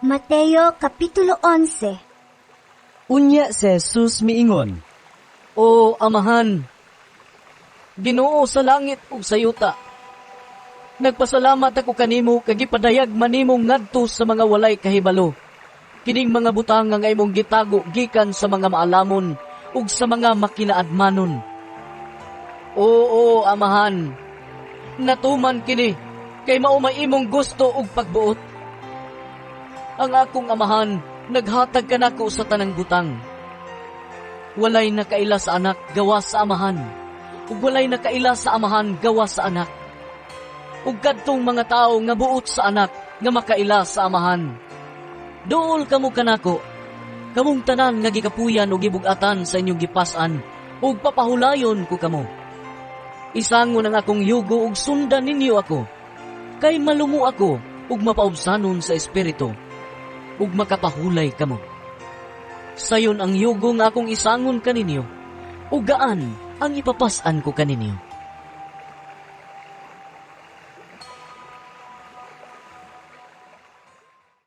Mateo Kapitulo 11. Unya si Jesus miingon, O Amahan, Ginoo sa langit ug sa yuta, nagpasalamat ako kanimo kay gipadayag man nimo ngadto sa mga walay kahibalo kining mga butang nga imong gitago gikan sa mga maalamon ug sa mga makinaadmanon. Oo, Amahan, natuman kini kay mao may imong gusto ug pagbuot. Ang akong Amahan naghatag kanako sa tanang butang. Walay nakaila sa Anak gawas sa Amahan, ug walay nakaila sa Amahan gawas sa Anak, ug kadtong mga tawo nga buot sa Anak nga makaila sa Amahan. Duol kamo kanako, kamong tanan nga gikapuyan ug gibug-atan sa inyong gipas-an, ug papahulayon ko kamo. Isangon ang akong yugo ug sundan ninyo ako, kay malumo ako ug mapaubsanon sa espiritu, ug makapahulay kamo. Sayon ang yugo nga akong isangon kaninyo, ug gaan ang ipapas-an ko kaninyo.